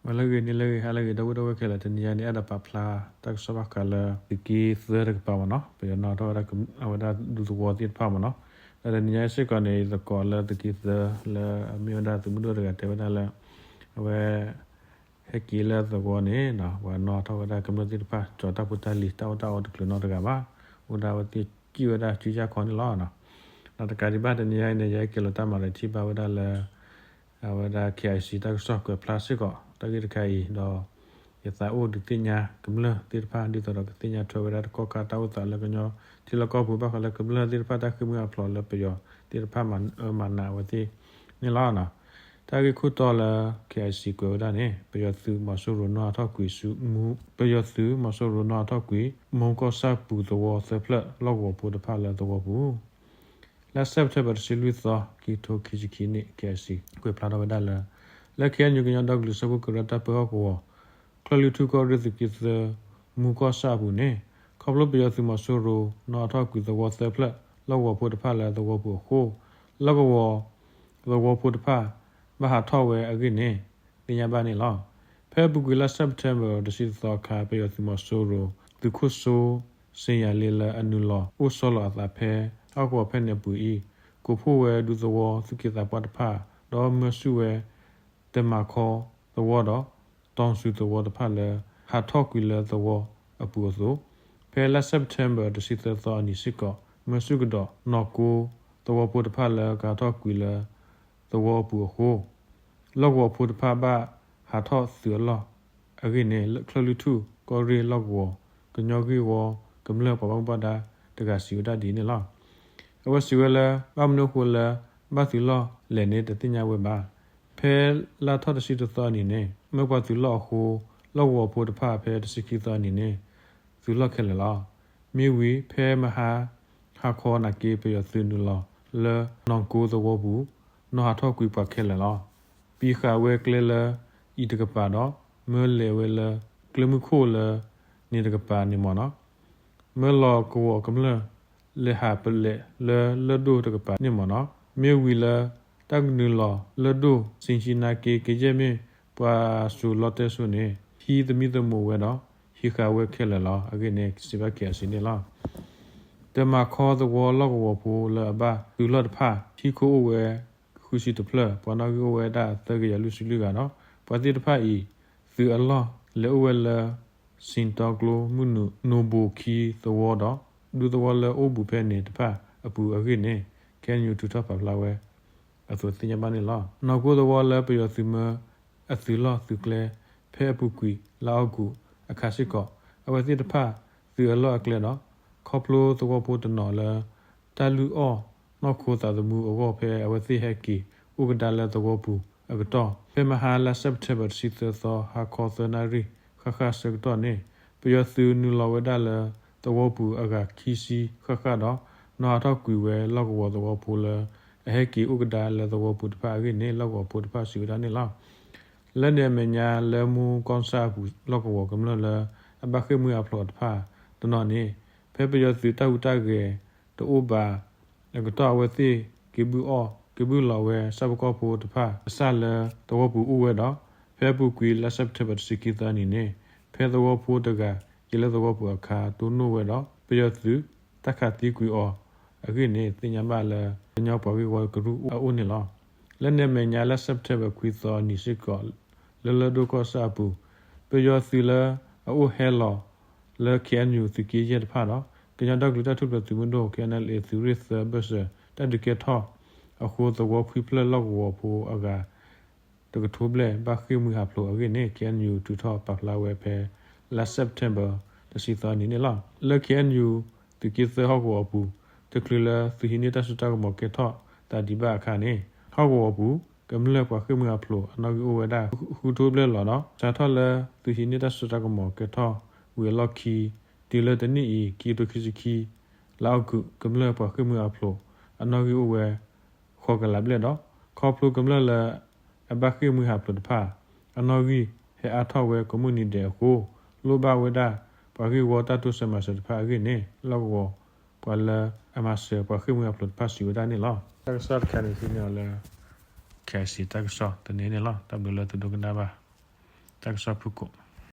ဝဲလၢဂ့ၤန့ၣ်လၢဂ့ၤ ဟါလၢဂ့ၤ ဒီပုၢ်ဒီဝဲၢ်ခဲလၢာ် တနံၤညါန့ၣ် အဲၣ်ဒိးပာ်ဖျါတၢ်ကစီၣ်ဘၣ်ဃးလၢ သုးက့သၢတကပၤမ့ၢ်နီၤ ပယီၤနီၣ်ထီၣ်ဝဲဒၣ် အဝဲဒၣ်ဒူသဝီသ့ၣ်တဖၣ်မ့ၢ်နီၤ. ဒီးတနံၤညါစ့ၢ်ကီးန့ၣ် ယသကိးလၢသုးက့သၢ လၢအမ့ၢ်ဝဲဒၣ်သုးမုၢ်ဒိၣ်တဂၤတဲဝဲဒၣ်လၢ အဝဲ ဟဲက့ၤလၢသဝီန့ၣ် ပှၤနီၣ်ထီၣ်ဝဲဒၣ်ကမျၢၢ်သ့ၣ်တဖၣ် ကၠီၤတၢ်ဖိတၢ်လံၤ တၢ်အီၣ်တၢ်အီတချုးနီတဂၤဘၣ်. အိၣ်ဒၣ်ဝဲသ့ၣ်ကံၣ်ဝဲဒၣ်စုယၢ်ခီန့ၣ်လီၤ. ဒီးတကးဒံးဘၣ်တနံၤညါအံၤန့ၣ် ယဟဲက့ၤလီၤတၢ်မၤလၢထံၣ်ဘၣ်ဝဲဒၣ်လၢ အဝဲဒၣ် KIC တၢ်ကစီၣ်ကွဲးဖျါစ့ၢ်ကီး တၢ်ဂ့ၢ်တခါအံၤ ဒီး ယသးအိၣ်ဒုးသ့ၣ်ညါကမျၢၢ်သ့ၣ်တဖၣ် ဒ်သိးဒီးကသ့ၣ်ညါထွဲဝဲဒၣ်တကီၢ်ခါတၢ်အိၣ်သးလၢကညီထံလီၢ်ကီၢ်ပူၤ ဘၣ်ဃးလၢကမျၢၢ်သ့ၣ်တဖၣ်တၢ်ဃ့ၢ်မှံဟးဖျိးလၢပယီၤသ့ၣ်တဖၣ်မၤအၢမၤနးအဝဲသ့ၣ်န့ၣ်လီၤ. တၢ်ဂ့ၢ်ခိၣ်တီလၢ KIC ကွဲးဝဲဒၣ်န့ၣ် ပယီၤသုးမီၤစိရိၤနီၣ်ထီၣ်ကွံာ်ဆူ ပယီၤသုးမီၤစိရိၤနီၣ်ထီၣ်ကွံာ် မူကီၢ်ဆၣ်ပူၤသဝီသၢဖျၢၣ် လီၢ်ကဝီၤဖိတဖၣ်လၢသဝီပူၤ လါစဲးပထ့ဘၢၣ်တဆံလွံၢ်သီ ခံကထိခံဆံခံနံၣ် KIC ကွဲးဖျါထီၣ်ဝဲဒၣ်လၢ လၢ KNU ကညီဒီကလုာ်စၢဖှိၣ်ကရၢတၢ်ပၢဟီၣ်ကဝီၤ ချၢၣ်လွံၢ်ထူၣ်ကီၢ်ရ့ၣ်သုးက့သၢ မူကီၢ်ဆၣ်အပူၤန့ၣ် ခီဖျိပယီၤသုးမီၤစိရိၤ နီၣ်ထီၣ်ကွံာ်သဝီသၢဖျၢၣ် လီၢ်ကဝီၤဖိတဖၣ်လၢသဝီပူၤအဃိ လီၢ်ကဝီၤ သဝီဖိတဖၣ် ဘၣ်ဟးထီၣ်ဝဲအဂ့ၢ်န့ၣ် သ့ၣ်ညါဘၣ်န့ၣ်လီၤ. ဖဲအပူၤကွံာ်လါစဲးပထ့ဘၢၣ်တဆံသီအခါ ပယီၤသုးမီၤစိရိၤ သုးခိၣ်စိ စ့ယၤလ့လၢအနုာ်လီၤအိၣ်ဆီလီၤအသးဖဲ ဟီၣ်ကဝီၤဖဲန့ၣ်အပူၤအံၤ ကိးဖှိၣ်ဝဲဒူသဝီသူၣ်က့သးပှၢ်တဖၣ် ဒီးမၢဆူၣ်ဝဲ တမၤခီသဝီဒီး တီၤစူၤသဝီတဖၣ်လၢ ဟးထီၣ်ကွံာ်လၢသဝီအပူၤအသိး ဖဲလါစဲးပထ့ဘၢၣ်တဆံသၢသီအနံၤစ့ၢ်ကီး မၢဆူၣ်ကဒီး နီၢ်ကိသဝီဖိတဖၣ်လၢကဟးထီၣ်ကွံာ်လၢ သဝီအပူၤအဃိ လီၢ်ကဝီၤဖိတဖၣ်ဘၣ်ဟးထီၣ်သုးအလီၢ်အဂ့ၢ်န့ၣ် ချၢၣ်လွံၢ်ထူၣ်ကီၢ်ရ့ၣ်လီၢ်ကဝီၤ ကညီဂ့ၢ်ဝီ ကမျၢၢ်ပှၤဘၣ်မူဘၣ်ဒါတဂၤစံးဝဲဒၣ်ဒ်န့ၣ်လီၤ. အဝဲစံးဝဲလၢ ဘၣ်မနုၤအဃိလၢ ဘၣ်သုးလီၢ်လဲၣ်န့ၣ် တသ့ၣ်ညါဝဲဘၣ်. ဖဲလါထီၣ်တဆံတသီအနံၤန့ၣ် မၢပှၤသုးလီၢ်အဃိ လီၢ်ကဝီၤဖိတဖၣ်ဖဲတဆံခံသီအနံၤန့ၣ် သုးလီၢ်ခဲလၢာ်လီၤ. မ့ၢ်ဝံၤ ဖဲမဟါ ဟါခီနာ်က့ ပယီၤသုးနုာ်လီၤလၢနီၢ်ကိသဝီပူၤ နီၣ်ဟးထီၣ်ကွံာ်ပှၤခဲလၢာ်လီၤ. ပံးဃာ်ဝဲကျဲလၢအံၤတကပၤဒီး မၢလဲၤဝဲလၢကျဲမုၢ်ခိၣ်လၢန့ၣ်တကပၤန့ၣ်မ့ၢ်နီၤ မၢလီၤကဝီၤကမျၢၢ် လဲၤဟးပလဲၤလၢလၢၢ်ဒိၣ်တကပၤန့ၣ်မ့ၢ်နီၤ မ့ၢ်ဝံၤလၢ တၢ်ကနုာ်လီၤလၢၢ်ဒိၣ် စ့ဆံနါက့ ကယဲၢ်မ့ၢ်ပှၤစိၤလီတဲစိၤန့ၣ် ဟံးသမံသမိးဝဲဒီး ဟံးဃာ်ဝဲခဲလၢာ်လီၤ. အဂ့ၢ်န့ၣ် စံးဘၣ် KIC န့ၣ်လီၤ. တမၤခီသဝီလီၢ်ကဝီၤဖိလၢအဘၣ်သုးလီၢ်တဖၣ် ဟံၣ်ခိၣ်အိၣ်ဝဲ ဃုဆံတဖျၢၣ် ပှၤနီၣ်ဂံၢ်အိၣ်ဝဲဒၣ်သၢကယၤလွံၢ်ဆံလွံၢ်ဂၤဒီး ပှၤသ့ၣ်တဖၣ်အံၤ သုးအလီၢ်လဲၤအိၣ်ဝဲလၢ စံၣ်တီကျိမုၢ်နုာ် နိၣ်ဘိၣ်ခံသဝီဒီး ဒူသဝီလၢအိၣ်ဘူးဖဲန့ၣ်တဖၣ်အပူၤအဂ့ၢ်န့ၣ် KNU ထုးထီၣ်ပာ်ဖျါဝဲအသိးသ့ၣ်ညါဘၣ်န့ၣ်လီၤ. နီၢ်ကိသဝီလၢပယီၤသုးမၢ အသုးလီၢ်သုးကျဲ ဖဲအပူၤကွံာ်လါအီကူးအခါစ့ၢ်ကီး အဝဲသ့ၣ်တဖၣ်သုးအလီၢ်အကျဲဒီး ခီဖျိသဝီဖိတနီၤလၢ တၢ်လုၢ်အီၣ်နီၢ်ခိသးသမူအဂီၢ် ဖဲအဝဲသ့ၣ်ဟဲက့ၤအိၣ်ကဒါလၢသဝီပူၤအကတီၢ် ဖဲမဟါလါစဲးပထ့ဘၢၣ်တဆံသၢသီ ဟါခီသၢနၣ်ရံၣ် ဃၣ်ဃၣ်ဆၢကတီၢ်န့ၣ် ပယီၤသုးနုာ်လီၤဝဲဒၣ်လၢသဝီပူၤအဂၤခံဆံဃၣ်ဃၣ်ဒီး နီၣ်ဟးထီၣ်ကွံာ်ဝဲလီၢ်ကဝီၤသဝီဖိလၢ အဟဲက့ၤအိၣ်ကဒါလၢသဝီပူၤတဖၣ်အဂ့ၢ်န့ၣ် လီၢ်ကဝီၤဖိတဖၣ်စံးဝဲဒၣ်န့ၣ်လီၤ. လၢန့ၣ်အမဲာ်ညါလၢမူကီၢ်ဆၣ်အပူၤ လီၢ်ကဝီၤကမျၢၢ်လၢအဘၣ်ဃ့ၢ်မှံဟးဖျိးတဖၣ်တနီၤန့ၣ် ဖဲပယီၤသုးတၢ်ဟူးတၢ်ဂဲၤတအိၣ်ဘၣ်အကတီၢ် အဝဲသ့ၣ်က့ၤဘုၣ်အီၣ်က့ၤဘုၣ်လီၤဝဲဆၣ်ဖိကီၢ်ဖိတဖၣ်အစၢ်လၢသဝီပူၤအိၣ်ဝဲဒီး ဖဲအပူၤကွံာ်လါစဲးပထ့ဘၢၣ်တဆံခံသီအနံၤန့ၣ် ဖဲသဝီဖိတဂၤက့ၤလၢသဝီပူၤအခါ တိၢ်နီၣ်ဝဲဒီး ပယီၤသုးတၢ်ခးသံကွံာ်အီၤအဂ့ၢ်န့ၣ် သ့ၣ်ညါဘၣ်လၢကညီပှၤဂ့ၢ်ဝီကရူၢ်အအိၣ်န့ၣ်လီၤ. လၢန့ၣ်အမဲာ်ညါလါစဲးပထ့ဘၢၣ်ခွံသီအနံၤစ့ၢ်ကီး လၢလၢၢ်ဒိၣ်ကီၢ်ဆၣ်အပူၤ ပယီၤသုးလၢအအိၣ်ဟဲလီၤလၢ KNU သုးက့ယဲၢ်တဖၣ်ဒီး ကညီဒီကလုာ်တၢ်ထူၣ်ဖျဲးသုးမုၢ်ဒိၣ် KNLA သုးရ့ၣ်သၢဘၢၣ်စၢၤ တၢ်ဒုးကဲထီၣ်အဃိ သဝီခွံဖျၢၣ်လီၢ်ကဝီၤဖိအဂၤ တကထိဘျဲၣ် ဘၣ်ဃ့ၢ်မှံဟးဖျိးအဂ့ၢ်န့ၣ် KNU ထုးထီၣ်ပာ်ဖျါဝဲဖဲ လါစဲးပထ့ဘၢၣ်တဆံသီနံၤန့ၣ်လီၤ. လၢ KNU သုးက့သၢဟီၣ်ကဝီၤအပူၤ တချုးလၢသုးဟံးန့ၢ်တၢ်စိတၢ်ကမီၤကဲထီၣ်သးဒံးဘၣ်အခါန့ၣ် ဟီၣ်ကဝီၤအပူၤ ကမျၢၢ်ပှၤဃ့ၢ်မှံဟးဖျိးအနီၣ်ဂံၢ်အိၣ်ဝဲဒၣ် ဃုကထိဘျဲၣ်လီၤဒီး စးထီၣ်လၢသုးဟံးန့ၢ်တၢ်စိတၢ်ကမီၤကဲထီၣ်ဝံၤအလီၢ်ခံ တုၤလၢတနံၣ်အံၤ ခံကထိခံဆံခံ လါအီကူး ကမျၢၢ်ပှၤဃ့ၢ်မှံဟးဖျိးအနီၣ်ဂံၢ်အိၣ်ဝဲ ဃိးကလးဘျဲၣ်ဒီး ခီဖျိကမျၢၢ်လၢအဘၣ်ဃ့ၢ်မှံဟးဖျိးတဖၣ် အနီၣ်ဂံၢ်ဟဲအါထီၣ်ဝဲကိးမုၢ်နံၤဒဲးအဃိ လိၣ်ဘၣ်ဝဲဒၣ် ပှၤဂ့ၢ်ဝီတၢ်တိစၢၤမၤစၢၤတဖၣ်အဂ့ၢ်န့ၣ် လီၢ်ကဝီၤပှၤလၢအမၤစၢၤပှၤဃ့ၢ်မှံဟးဖျိးတဖၣ်စံးဝဲဒၣ်န့ၣ်လီၤ. တၢ်ကစီၣ်တခါန့ၣ် ဟံးန့ၢ်အီၤလၢ KIC တၢ်ကစီၣ်တန့ၢ်န့ၣ်လီၤ. တၢ်ဘျုးလၢသုဒိကနၣ်ဘၣ်. တၢ်ကစီၣ်ဖုၣ်ကိာ်